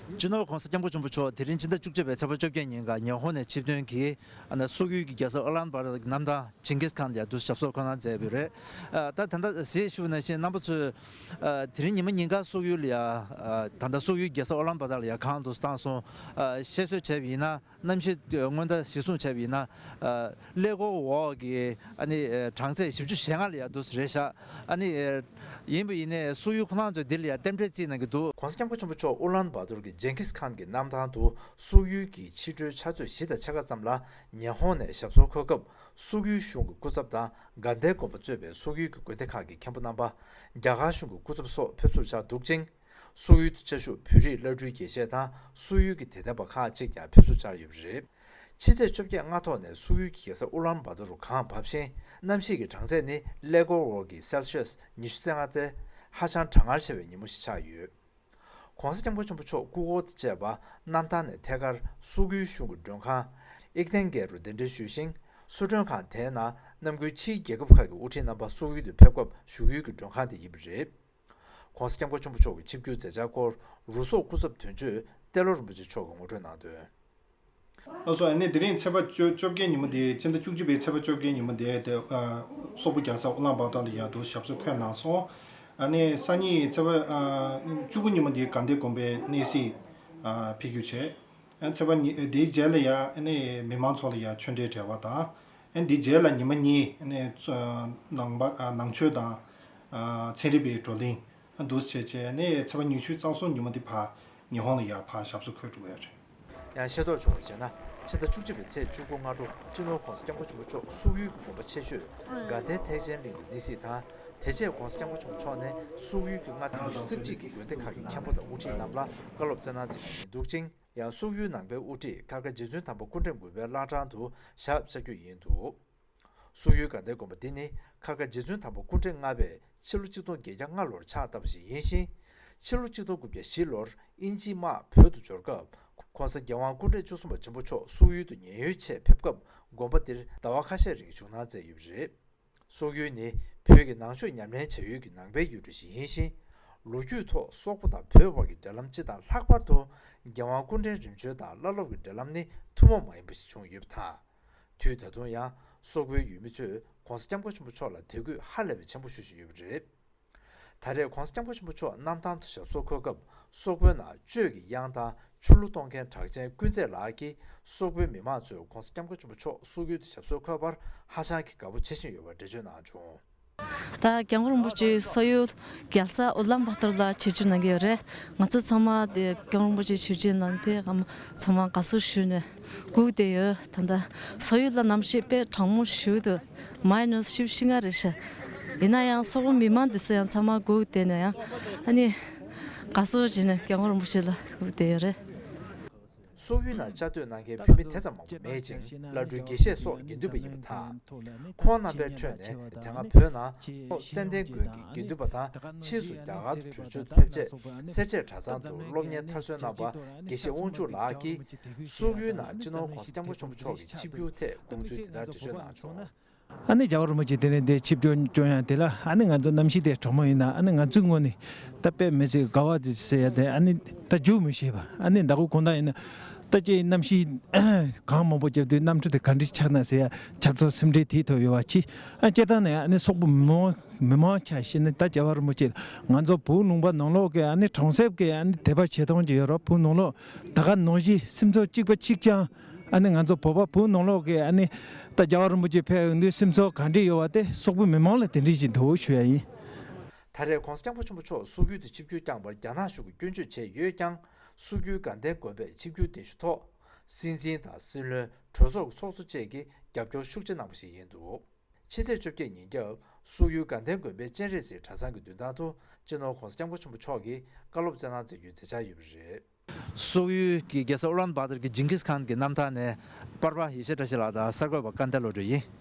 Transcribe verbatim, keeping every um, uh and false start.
སྤྱི་ནོར་༸གོང་ས་༸སྐྱབས་མགོན་ཆེན་པོ་མཆོག་དེ་རིང་ཕྱི་ཟླ་བཅུ་གཅིག་པའི་ཚེས་པ་བཅོ་བརྒྱད་ཉིན་ཀ་ཉི་ཧོང་ནས་ཆིབས་ཐོན་གྱིས་ཨ་ནི་སོག་ཡུལ་གྱི་རྒྱལ་ས་ཨུ་ལན་བཱ་ཏར་གྱི་གནམ་ཐང་ཇིང་གིས་ཁཱན་ལ་ཡ་འདུག་ཞབས་སོར་འཁོད་གནང་མཛད་ཡོད་པ་རེད། ཨ་ད་ད་ལྟ་གཟིགས་ཞུ་བ་ནང་བཞིན་རྣམ་པ་ཚོས་ཨ་དེ་རིང་ཉི་མ་ཉིན་ཀ་སོག་ཡུལ་ལ་ཡ་ཨ་ད་ལྟ་སོག་ཡུལ་རྒྱལ་ས་ཨུ་ལན་བཱ་ཏར་ལ་ཡ་གང་འདུག་བཏང་སོང་། ཨ་བཤད་སྲོལ་བྱས་པ་ཡིན་ན། གནམ་གཤིས་སྔོན་བརྡ་གཞིར་བཟུང་བྱས་པ་ཡིན་ན། ཀླད་ཀོར་འོག་གི་ཨ་ནི་གྲངས་ཚད་བཞི་བཅུ་ཞེ་ལྔ་ལ་ཡ་འདུག་རེད་ཤག་ཨ་ནི་ཡིན་པ་ཡིན་ནའི་སོག་ཡུལ་ཁོ་རང་ཚོས་འདི་ལ་ཡ་རྟེན་འབྲེལ་བརྩིས་གནང་གི་འདུག ༸གོང་ས་༸སྐྱབས་མགོན་ཆེན་པོ་མཆོག་ཨུ་ལན་བཱ་ཏུར་གྱི་ཇིང་གིས་ཁཱན་གྱི་གནམ་ཐང་དུ་སོག་ཡུལ་གྱི་ཕྱི་དྲོའི་ཆུ་ཚོད་བཞི་དང་ཕྱེད་ཀ་ཙམ་ལ་ཉི་ཧོང་ནས་ཞབས་སོར་འཁོད་སྐབས། སོག་ཡུལ་གཞུང་གི་སྐུ་ཚབ་དང་དགའ་ལྡན་དགོན་པ་གཙོས་པའི་སོག་ཡུལ་གྱི་དགོན་སྡེ་ཁག་གི་མཁན་པོ་རྣམ་པ། རྒྱ་གར་གཞུང་གི་སྐུ་ཚབ་སོགས་ཕེབས་བསུར་བཅར་འདུག་ཅིང་། སོག་ཡུལ་དུ་བཅའ་བཞུགས་བོད་རིགས་བླ་སྤྲུལ་དགེ་བཤེས་དང་སོག་ཡུལ་གྱི་དད་ལྡན་པ་ཁག་ཅིག་ཀྱང་ཕེབས་བསུར་བཅར་ཡོད་པ་རེད། ཕྱི་ཚེས་བཅོ་བརྒྱད་སྔ་ཐོག་ནས་སོག་ཡུལ་གྱི་རྒྱལ་ས་ཨུ་ལན་བཱ་ཏུར་རུ་གངས་བབས་ཤིང་། གནམ་གཤིས་ཀྱི་གྲངས་ཚད་ནི་ཀླད་ཀོར་འོག་གི་སེལ་ཤི་ཡས་ཉི་ཤུ་རྩ་ལྔ་སྟེ། ཧ་ཅང་གྲང་ངར་ཆེ་བའི་ཉིན་མོ་ཞིག་ཆགས་ཡོད། ༸གོང་ས་༸སྐྱབས་མགོན་ཆེན་པོ་མཆོག་སྐུ་འཁོར་དང་བཅས་པ་གནམ་ཐང་ནས་ཐད་ཀར་སོག་ཡུལ་གཞུང་གི་མགྲོན་ཁང་ཨིག་ཐན་གྷལ་རུ་གདན་འདྲེན་ཞུས་ཤིང་། གསོལ་མགྲོན་ཁང་དེའི་ནང་གནམ་དགུན་ཕྱིའི་རྒྱལ་ཁབ་ཁག་གི་དབུ་ཁྲིད་རྣམ་པ་སོག་ཡུལ་དུ་ཕེབས་སྐབས་བཞུགས་ཡུལ་གྱི་མགྲོན་ཁང་དེ་ཡིན་པ་རེད། ༸གོང་ས་༸སྐྱབས་མགོན་ཆེན་པོ་མཆོག་གི་ཆིབས་བསྒྱུར་མཛད་འཆར་སྐོར་རུ་སོག་སྐུ་ཚབ་དོན་གཅོད་ཏེ་ལོ་རིན་པོ་ཆེ་མཆོག་གིས་ངོ་སྤྲོད་གནང་དོན། ལགས་སོ། ཨ་ནི་དེ་རིང་ཚེས་པ་བཅོ་བཅོ་བརྒྱད་ཉིན་མོ་དེ་སྤྱི་ཟླ་བཅུ་གཅིག་པའི་ཚེས་པ་བཅོ་བརྒྱད་ཉིན་མོ་དེ་དེ་ཨ་སོག་པོ་རྒྱལ་ས་ཨུ་ལན་བཱ་ཏར་ལ་ཡར་དུ་ཞབས་སོར་འཁོད་གནང་སོང་། ཨ་ནི་སང་ཉིན་ཚེས་པ་ཨ་བཅུ་དགུ་ཉིན་མོ་དེ་དགའ་ལྡན་དགོན་པའི་གནས་གཟིགས་ཨ་ཕེབས་རྒྱུ་བྱས། ཨ་ཚེས་པ་ཉི་དེའི་རྗེས་ལ་ཡ་ཨ་ནི་མི་མང་ཚོ་ལ་ཡ་ཆོས་འབྲེལ་འབྲེལ་བ་དང་། ཨ་འདིའི་རྗེས་ལ་ཉི་མ་གཉིས་ཨ་ནི་ཚོ་ནང་པ་ཨ་ནང་ཆོས་དང་ཨ་ཚན་རིག་པའི་བགྲོ་གླེང་ཨ་འདུག་སེ་བྱས་བྱས་ཨ་ནི་ཚེས་པ་ཉི་ཤུ་རྩ་གསུམ་ཉིན་མོ་དེ་ཕར་ཉི་ཧོང་ལ་ཡ་ཕར་ཞབས་སོར་འཁོད་འགྲོ་གི་རེད། ཡང་ཤེས་རྟོགས་བྱུང་བར་བྱས་ན། ཕྱི་ཟླ་བཅུ་གཅིག་པའི་ཚེས་བཅུ་དགུ་སྔ་དྲོ་སྤྱི་ནོར་༸གོང་ས་༸སྐྱབས་མགོན་ཆེན་པོ་མཆོག་སོག་ཡུལ་གྱི་དགོན་པ་ཆེ་ཤོས་དགའ་ལྡན་ཐེག་ཆེན་གླིང་དུ་གནས་གཟིགས་དང་། དེ་རྗེས་༸གོང་ས་༸སྐྱབས་མགོན་ཆེན་པོ་མཆོག་ནས་སོག་ཡུལ་གྱི་མངའ་སྡེ་ཉི་ཤུ་རྩ་གཅིག་གི་དགོན་སྡེ་ཁག་གི་མཁན་པོ་དང་དབུ་ཁྲིད་རྣམས་ལ་བཀའ་སློབ་སྩལ་གནང་མཛད་རྒྱུ་ཡིན་འདུག་ཅིང་། ཡང་སོག་ཡུལ་ནང་པའི་དབུ་ཁྲིད་མཁར་དཀར་རྗེ་བཙུན་དམ་པ་སྐུ་ཕྲེང་དགུ་པའི་བླ་བྲང་དུ་ཞབས་བཅགས་རྒྱུ་ཡིན་འདུག་སོག་ཡུལ་དགའ་ལྡན་དགོན་པ་འདི་ནི་མཁར་དཀར་རྗེ་བཙུན་དམ་པ་སྐུ་ཕྲེང་ལྔ་པས་ཕྱི་ལོ་ཆིག་སྟོང་བརྒྱད་བརྒྱ་ལྔ་ལོར་ཕྱག་བཏབ་པ་ཞིག་ཡིན་ཞིང་། ཕྱི་ལོ་ཆིག་སྟོང་དགུ་བརྒྱ་བཞི་ལོར་དབྱིན་ཇིའི་དམག་བོད་དུ་འབྱོར་སྐབས། ༸གོང་ས་༸རྒྱལ་དབང་སྐུ་ཕྲེང་བཅུ་གསུམ་པ་ཆེན་པོ་མཆོག་སོག་ཡུལ་དུ་ཉེན་གཡོལ་ཆེད་ཕེབས་སྐབས། དགོན་པ་འདིར་ཟླ་བ་ཁ་ཤས་རིང་བཞུགས་གནང་མཛད་ཡོད་པ་རེད། སོག་ཡུལ་ནི་བོད་ཀྱི་ནང་ཆོས་ཉམས་ལེན་བྱ་ཡུལ་གྱི་ནང་པའི་ཡུལ་གྲུ་ཞིག་ཡིན་ཞིང་། ལོ་རྒྱུས་ཐོག་སོག་པོ་དང་བོད་དབར་གྱི་འབྲེལ་ལམ་སྤྱི་དང་། ལྷག་པར་དུ་༸རྒྱལ་དབང་སྐུ་ཕྲེང་རིམ་བྱོན་དང་བླ་སློབ་ཀྱི་འབྲེལ་ལམ་ནི་ཐུན་མོང་མ་ཡིན་པ་ཞིག་བྱུང་ཡོད་པ་དང་། དུས་ད་དུང་ཡང་སོག་པོའི་ཡུལ་མི་ཚོས་༸གོང་ས་༸སྐྱབས་མགོན་ཆེན་པོ་མཆོག་ལ་དད་གུས་ཧ་ལས་པའི་ཆེན་པོ་ཞུ་བཞིན་ཡོད་པ་རེད། ད་རེས་༸གོང་ས་༸སྐྱབས་མགོན་ཆེན་པོ་མཆོག་གནམ་ཐང་དུ་ཞབས་སོར་འཁོད་སྐབས། སོག་པོའི་ནང་གཅོད་ཀྱི་གཡང་དང་ཆོ་ལོ་གཏོང་མཁན་གྲགས་ཅན་ཀུན་རྫེ་ལགས་ཀྱིས། སོག་པོའི་མི་མང་ཚོས་༸གོང་ས་༸སྐྱབས་མགོན་ཆེན་པོ་མཆོག་སོག་ཡུལ་དུ་ཞབས་སོར་འཁོད་པར་ཧ་ཅང་གི་དགའ་པོ་བྱེད་བཞིན་ཡོད་པ་འགྲེལ་བརྗོད་གནང་བྱུང་། ད་༸སྐྱབས་མགོན་རིན་པོ་ཆེ་སོག་ཡུལ་རྒྱལ་ས་ཨུ་ལམ་བྷ་ཏར་ལ་ཆིབས་བསྒྱུར་གནང་གི་ཡོད་རེད། ང་ཚོ་ཚང་མ་དེ་༸སྐྱབས་མགོན་རིན་པོ་ཆེ་ཆིབས་བསྒྱུར་གནང་ཕེབས་གམ་ཚང་མ་དགའ་བསུ་ཞུས་ནས་སྒུག་བསྡད་ཡོད། ད་ལྟ་སོག་ཡུལ་ལ་གནམ་གཤིས་དཔེ་གྲང་མོ་ཞེ་པོ་འདུག་མའི་ནུས་བཞི་བཅུ་ཞེ་ལྔ་རེད་ཤག་ཡིན་ན་ཡང་སོག་པོ་མི་མང་འདི་ཚོ་ཡང་ཚང་མ་སྒུག་བསྡད་ནས་ཡང་ཨ་ནི་དགའ་བསུ་བྱས་ནས་༸སྐྱབས་མགོན་རིན་པོ་ཆེ་ལ་སྒུག་བསྡད་ཡོད་རེད། སོག་ཡུལ་ནང་བཅའ་སྡོད་གནང་མཁན་བོད་མི་དེ་ཙམ་མང་པོ་མེད་ཅིང་། བླ་སྤྲུལ་དགེ་བཤེས་སོགས་དགེ་འདུན་པ་ཡིན་པ་དང་། ཁོང་རྣམ་པའི་ཁྲོད་ནས་དེ་སྔ་བོད་ནང་སོག་ཙན་དན་དགོན་གྱི་དགེ་འདུན་པ་དང་། ཕྱིས་སུ་རྒྱ་གར་དུ་བྲོས་བྱོལ་དུ་ཕེབས་རྗེས་སེར་བྱེས་གྲྭ་ཚང་དུ་སློབ་གཉེར་མཐར་སོན་གནང་བ་དགེ་བཤེས་དབང་ཕྱུག་ལགས་ཀྱིས། སོག་ཡུལ་ནང་སྤྱི་ནོར་༸གོང་ས་༸སྐྱབས་མགོན་ཆེན་པོ་མཆོག་གི་ཆིབས་བསྒྱུར་ཐད་དགོངས་ཚུལ་འདི་ལྟར་འགྲེལ་བརྗོད་གནང་བྱུང་། ཨ་ནི་རྒྱལ་བ་རིན་པོ་ཆེ་དེ་རིང་འདིར་ཆིབས་བསྒྱུར་བསྐྱོན་ཡ་དེ་ལ་ཨ་ནི་ང་ཚོ་གནམ་གཤིས་དེ་གྲང་མོ་ཡིན་ན། ཨ་ནི་ང་ཚོའི་ངོས་ནས་ད་དཔེ་མི་སྲིད་དགའ་བ་དེ་ཟེར་ཡ་དེ། ཨ་ནི་ད་འཇུ་མི་ཤེས་པ། ཨ་ནི་ཟླ་གོ་གོང་ད་ཡིན་ན་ད་ཅིག་གནམ་གཤིས་གངས་མང་པོ་བརྒྱབ་དུས་གནམ་གྲུ་དེ་ག་འདྲ་ཆགས་ན་ཟེར་ཡ་ཆབ་སྲིད་སེམས་ཁྲལ་དེའི་ཐོག་ཡོད་པ་ཅིག་ཨ་སྤྱིར་བཏང་ནས་ཨ་ནི་སོག་པོ་མི་མང་མི་མང་ཆ་བཞག་ན་ད་རྒྱལ་བ་རིན་པོ་ཆེ་ང་ཚོ་བོད་ལུང་པ་ནང་ལོགས་ཀྱི་ཨ་ནི་གྲོང་གསེབ་ཀྱི་ཨ་ནི་དད་པ་ཆེ་མཐོང་ཅིག་ཡོད་ར། བོད་ནང་ལོགས་ད་ག་ནང་བཞིན་སེམས་ཚོར་གཅིག་པ་གཅིག་རྐྱང་། ཨ་ནི་ང་ཚོ་བོད་པ་བོད་ནང་ལོགས་ཀྱི་ཨ་ནི་ད་རྒྱལ་བ་རིན་པོ་ཆེ་ཕེབས་ཡོང་དུས་སེམས་ཚོར་ག་འདྲ་ཡོད་པ་དེ་སོག་པོ་མི་མང་ལ་དེ་འདྲ་ཞིག་འདུག་ཞུ་ཡ་ཡིན། ད་རེས་༸གོང་ས་༸སྐྱབས་མགོན་ཆེན་པོ་མཆོག་སོག་ཡུལ་དུ་ཆིབས་བསྒྱུར་བསྐྱངས་པར་རྒྱ་ནག་གཞུང་གིས་སྐྱོན་བརྗོད་བྱས་ཡོད་ཀྱང་། སོག་ཡུལ་དགའ་ལྡན་དགོན་པས་ཆིབས་བསྒྱུར་གདན་ཞུ་ཐོག་སྲིད་འཛིན་དང་སྲིད་བློན། གྲོས་ཚོགས་ཀྱི་ཚོགས་གཙོ་བཅས་ཀྱིས་རྒྱབ་སྐྱོར་ཤུགས་ཆེ་གནང་བ་ཞིག་ཡིན་འདུག་ཕྱི་ཚེས་བཅོ་བརྒྱད་ཉིན་རྒྱབ་སོག་ཡུལ་དགའ་ལྡན་དགོན་པའི་སྤྱན་རས་གཟིགས་གྲྭ་ཚང་གི་མདུན་ཐང་དུ་སྤྱི་ནོར་༸གོང་ས་༸སྐྱབས་མགོན་ཆེན་པོ་མཆོག་གིས་བཀའ་སློབ་སྩལ་གནང་མཛད་རྒྱུའི་མཛད་འཆར་ཡོད་པ་རེད། སོག་ཡུལ་གྱི་རྒྱལ་ས་ཨུ་ལན་བཱ་ཏར་གྱི་ཇིང་གིས་ཁཱན་གྱི་གནམ་ཐང་ནས་པར་པ་ཡེ་ཤེས་བཀྲ་ཤིས་ལགས་དང་གསར་འགོད་པ་སྐལ་ལྡན་བློ་གྲོས་ཡིན།